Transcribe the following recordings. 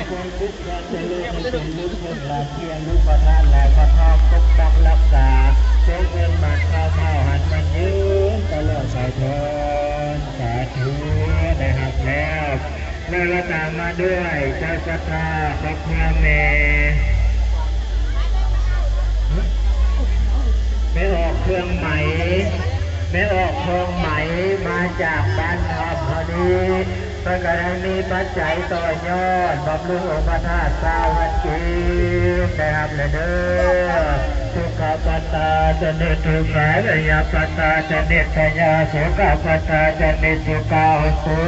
ຄວາມສຸກຄວາມຈະເລີນໃຫ້ເປັນລຸກເພິ່ງຫຼ້າເພຍ ລຸກປະທານຫຼ້າປະທອນ ປົກປັກຮັກສາ ຈົ່ງເປັນໝັ້ນຄຳເຮົາ ໃຫ້ມັນຍືນຕະຫຼອດສາຍທອນ ສາທຸ ໄດ້ຮັບແລ້ວ. ແລ້ວກໍຕາມມາດ້ວຍເຈົ້າສັດທາ ຄອບຄົວແມ່ ແມ່ອອກເຄື່ອງໄໝ ແມ່ອອກເຄື່ອງໄໝ ມາຈາກບ້ານທຳເຮົານີ້ ເພິ່ນກໍໄດ້ມີປັດໄຈຕໍ່ຍອດ ບຳລຸງອົງພະທາດ ຊາວພັນກີບ ໄດ້ຮັບແລ້ວເດີ. ທຸກຂະປັດຕາຈະນິດທຸກຂາ ໄວຍະປັດຕາຈະນິດໄວຍາ ໂສກະປັດຕາຈະນິດໂສກາ ໂຫຕຸ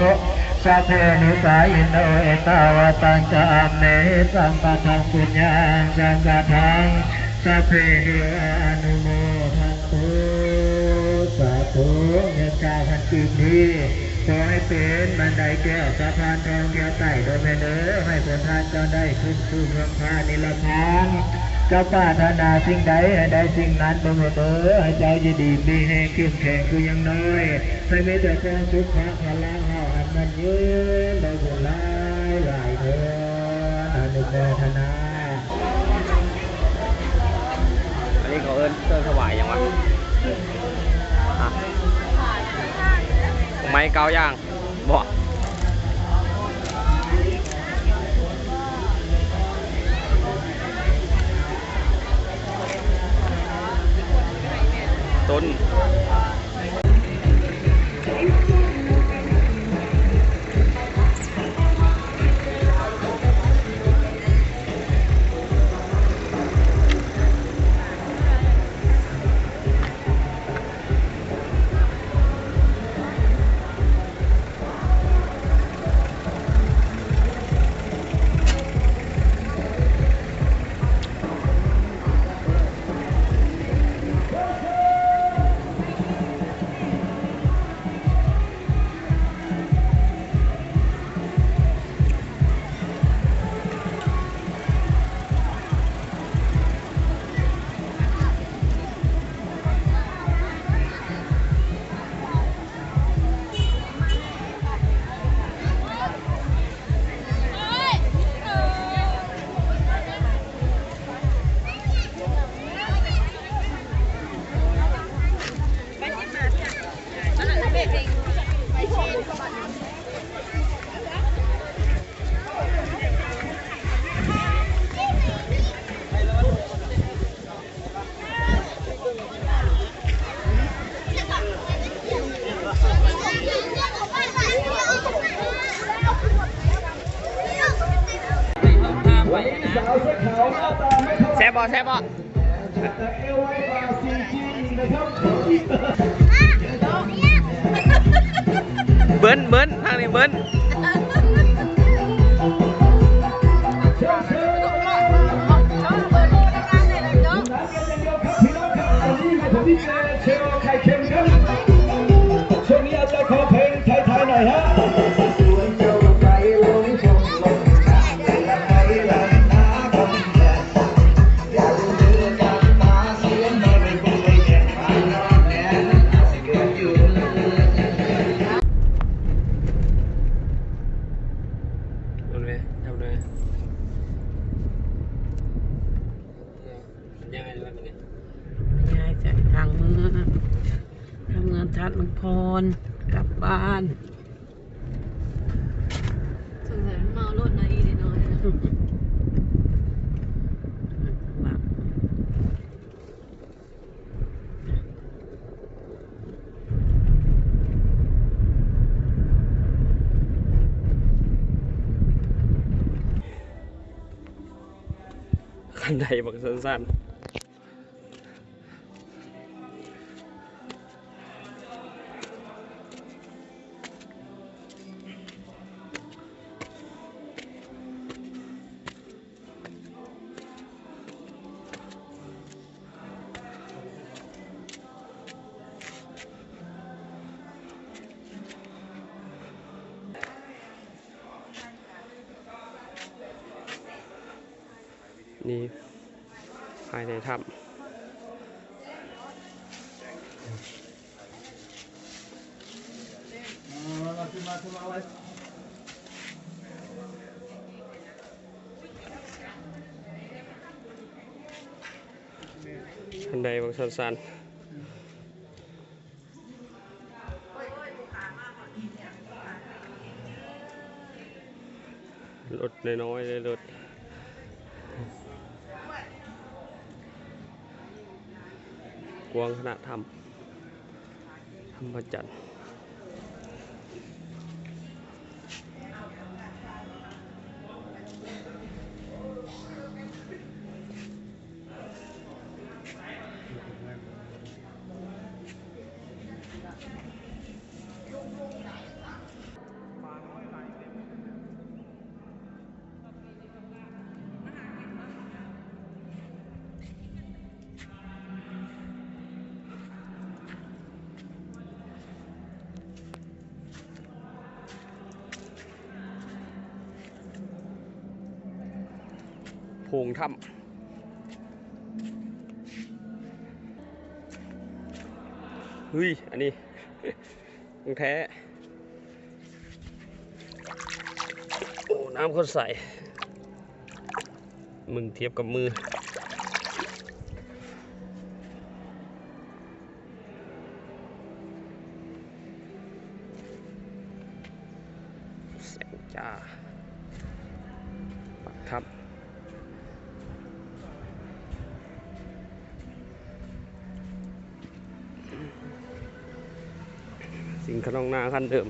ສັບເພ ນິພາກິໂນ ເອຕາວັດຕັງ ຈະ ອຳເມຫິ ສຳປະທັງ ປຸນຍັງ ສຳປະທັງ ສັບເພ ເທວາ ອະນຸໂມທັນຕຸ ສາທຸ. ເງິນຊາວພັນກີບນີ້ ຂໍໃຫ້ເປັນບັນໄດແກ້ວ ສະພານທອງ ທ່ຽວໃຕ້ ເດີແມ່ເດີ ໃຫ້ຄົນທ່ານເຈົ້າໄດ້ຂຶ້ນສູ່ເມືອງຟ້ານິລະພານ ເຈົ້າປາດຖະໜາສິ່ງໃດ ໃຫ້ໄດ້ສິ່ງນັ້ນ ເດີແມ່ເດີ ໃຫ້ເຈົ້າຢູ່ດີມີແຮງ ເຂັ້ມແຂງຄືຢ່າງນ້ອຍ ໃຫ້ມີແຕ່ຄວາມສຸກພະ ພະລະ ເຮົາອັນມັນຍືນ ໄດ້ບຸນຫຼາຍຫຼາຍເທີ້ນ ອະນຸໂມທະນາ. ອັນນີ້ເຂົາເອີ້ນເຄື່ອງຖວາຍຫຍັງວະ? ຮະ? ດອກໄມ້ເກົ້າຢ່າງບໍ? ຕົ້ນ ແຊບບໍ່? ແຊບບໍ່? ເບິ່ນ ເບິ່ນ ທາງນີ້ເບິ່ນ. ຍ້າຍຈາກທາງເມືອງ ທາງເມືອງທາດນະຄອນ ກັບບ້ານ. ສົງໄສມັນເມົາລົດນະ ອີ່ເດັກນ້ອຍນະ. ຄັນໄດບັກສັ້ນໆ. ນີ້ພາຍໃນຖ້ຳ ເອີ ຂຶ້ນມາ ຂຶ້ນມາໄວ. ຄັນໄດບາງຊັນໆ ລົດນ້ອຍໆເລີຍ ລົດ ກວ້າງຂະໜາດຖ້ຳ ຖ້ຳພະຈັນ ໂພງຖ້ຳ ເຮີ້ຍ ອັນນີ້ ຂອງແທ້ ໂອ້ ນ້ຳໂຄດໃສ ມຶງທຽບກັບມື ແສງຈ້າ ປາກຖ້ຳ. ສິ່ງຂະໜອງນາຄັນເດີມ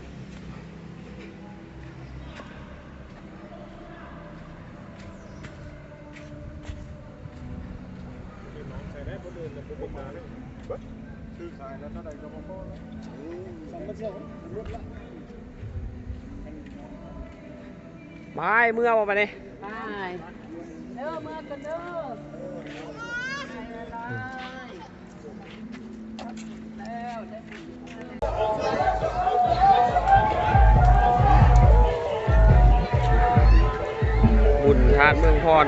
ຊື້ຂາຍແລ້ວເທົ່າໃດກໍບໍ່ພໍແລ້ວ ໄປ ເມືອບໍ່ບາດນີ້? ໄປ ເດີ ເມືອກັນເດີ ບຸນທາດເມືອງພອນ.